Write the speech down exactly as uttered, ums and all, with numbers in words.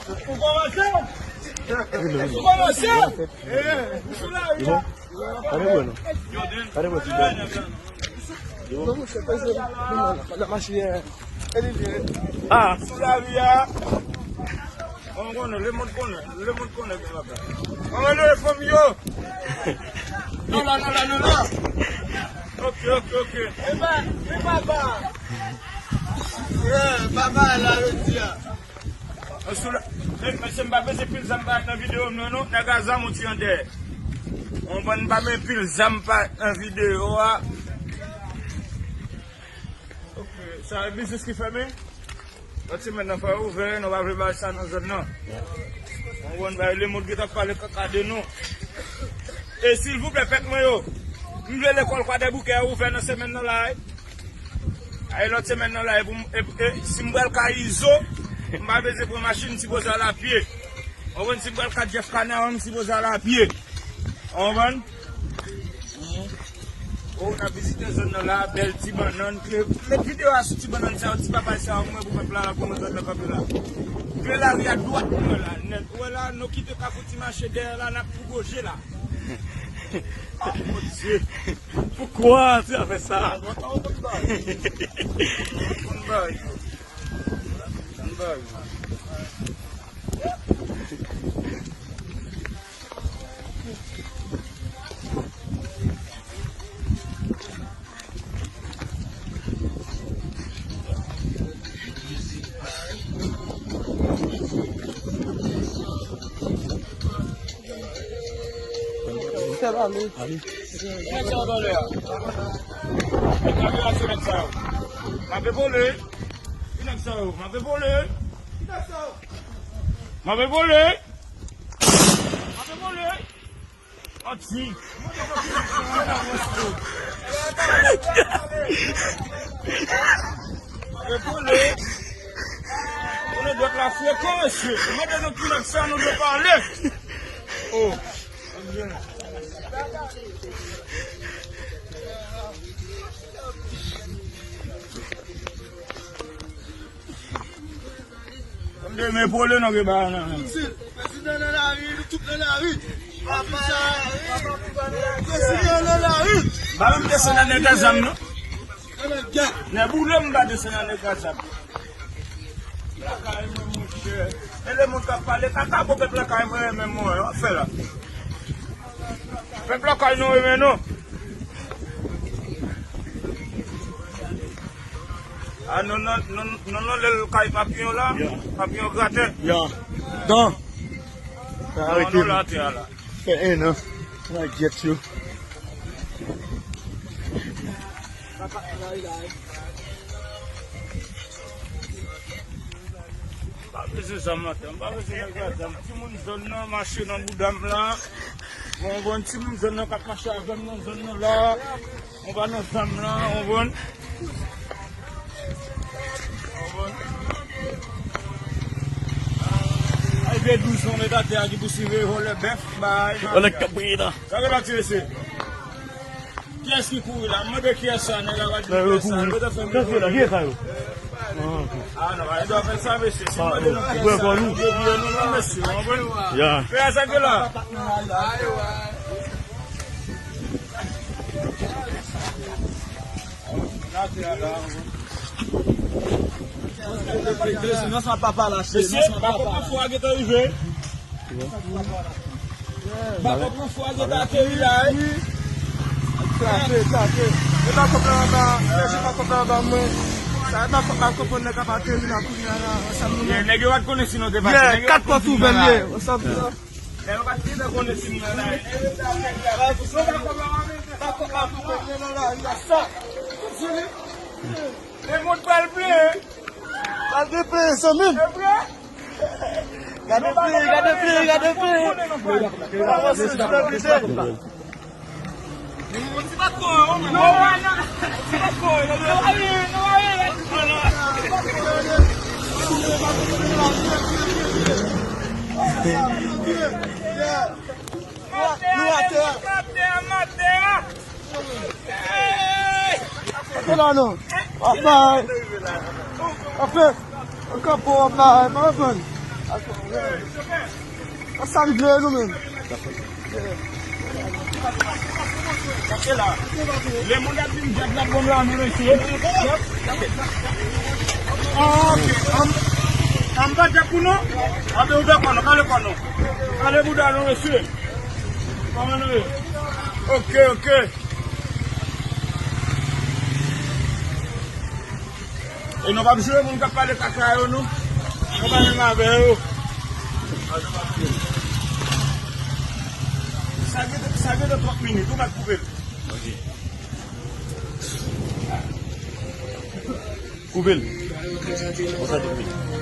Ou kòmanse? Ou kòmanse? Ou sou lari a? Pa de pwoblèm non. Pa de pwoblèm. Non, monchè, pase, n ap mache, eh, e li vle. Ah. Sou lari a. Bon, konnen, lemonn konnen, lemonn konnen gen bagay. Anmwey, fanmi yo. Non, la, non, la, non, la. Ok, ok, ok. E ba, e baba. Yeah, baba la, yo di a. Sou la, men, mesye, m pa bezwen pil zam pa nan videyo m nan, non. Nèg a zam ou ti an dèyè. Ou konprann, m pa bezwen pil zam pa nan videyo a. Ok, sa e biznis ki fèmen? Lòt semèn nan fò yo ouvè, nou pa vle bay sa nan zòn nan. Ou konprann, bay lemonn ki t ap pale kaka de nou. E silvouplè, pèp mwen yo, m vle lekòl Kwadèboukè a ouvè nan semèn nan la, wi. Ay, lòt semèn nan la, e pou m, e, e, si m pral kay Izo, m pa bezwen pran machin, m sipoze al apye. Ou konprann, si m pral kay Jeff Canaran, m sipoze al apye. Ou konprann? Oh, n ap vizite zòn nan la, bèl ti bannann. Met videyo a sou ti bannann sa yo, ti papay sa yo, pou mwen, pou pèp la, pou mwen, zòn nan kanpe la. Kle lari a dwat mwen la, nèt. Ou wè la, nou kite Kafou Ti Mache dèyè la, n ap pou goje la. Ah, mon Dieu. Pourquoi tu as fait ça? Ann bay. Ann bay. Ki nèg sa yo t anlè a? Kamera se nèg sa yo. M ape vole. Ki nèg sa yo? M ape vole. M ape vole. M ape vole. Manti. M ape vole. Konnen dwèt la frekan, mesye. Mande nou ki nèg sa nou dwe pale. Oh. Demen pole nan gen bagay nan men. Prezidan nan lari, nou tout nan lari. Prezidan nan lari. Ba menm desann nan nèg a zam non. Nèboule m ba desann nan nèg a zam. Lakay mwen, monchè. E lemonn k ap pale kaka, bon, pèp lakay mwen renmen mwen, w ap fè la. Pèp lakay nou renmen nou. Ah, non, non, non, non, non, lè l kay papiyon la, papiyon graten. Ya. Don. Sa arete nou la, atè a la. Fè en an. Mwen gyèt yo. M pa bezwen zam nan, m pa bezwen nèg la zam. Timoun zòn nan mache nan bouda m la. Bon, bon, timoun zòn nan k ap mache avè m nan zòn nan la. Mwen pa nan zam la, w konprann? W konprann? Ay, vye douz an, met atè a ki pou siveye vòlè bèf, bay. Vòlè k ap priye la. Sa gen la tire se. Kiyès ki kouri la? Mande kiyès sa, nèg la va di kiyès sa. Yo ta fè m kiyès sa yo? Ah, non, pa gen dwa fè sa, mesye. Si mande nou kiyès sa, nou deviye nou, non, mesye. W konprann? Ya. Fè a sa gen la. Mesye, pa konprann fwa gentan rive. Pa konprann fwa gentan ateri la, wi. Frape, frape. E pa konprann anba, chèche pa konprann anba mwen. Sa e pa konprann nèg ap ateri la kounye a la, ansanm nou menm. Nèg yo pa t konnen si nou te pase. Kat pòt ouvè l ye, ansanm nou. Nèg yo pa t gentan konnen si m nan lari. Lemonn pral plen. Pral gen plen, zanmi m. E vre? Gade plen, gade plen, gade plen. Avanse, nou pral plen. Nou atè a. Atè la non. Apay. Apay. An kapo apay. Pa konprann. Sa m vle nou menm. Gade la. Lemonn ap vin djab la, bon, la, nou mesye. Ah, ok. An, an pa djab pou nou? Anben, ouvè kò nou, kale kò nou. Kale bouda nou, mesye. Kòman nou ye? Ok, ok. E nou p ap jwe moun k ap pale kaka yo, non. Nou pa menm avè yo. Sa gen, sa gen de twòp minit, ou mèt koupe l. Koupe l. Konsa tou wi.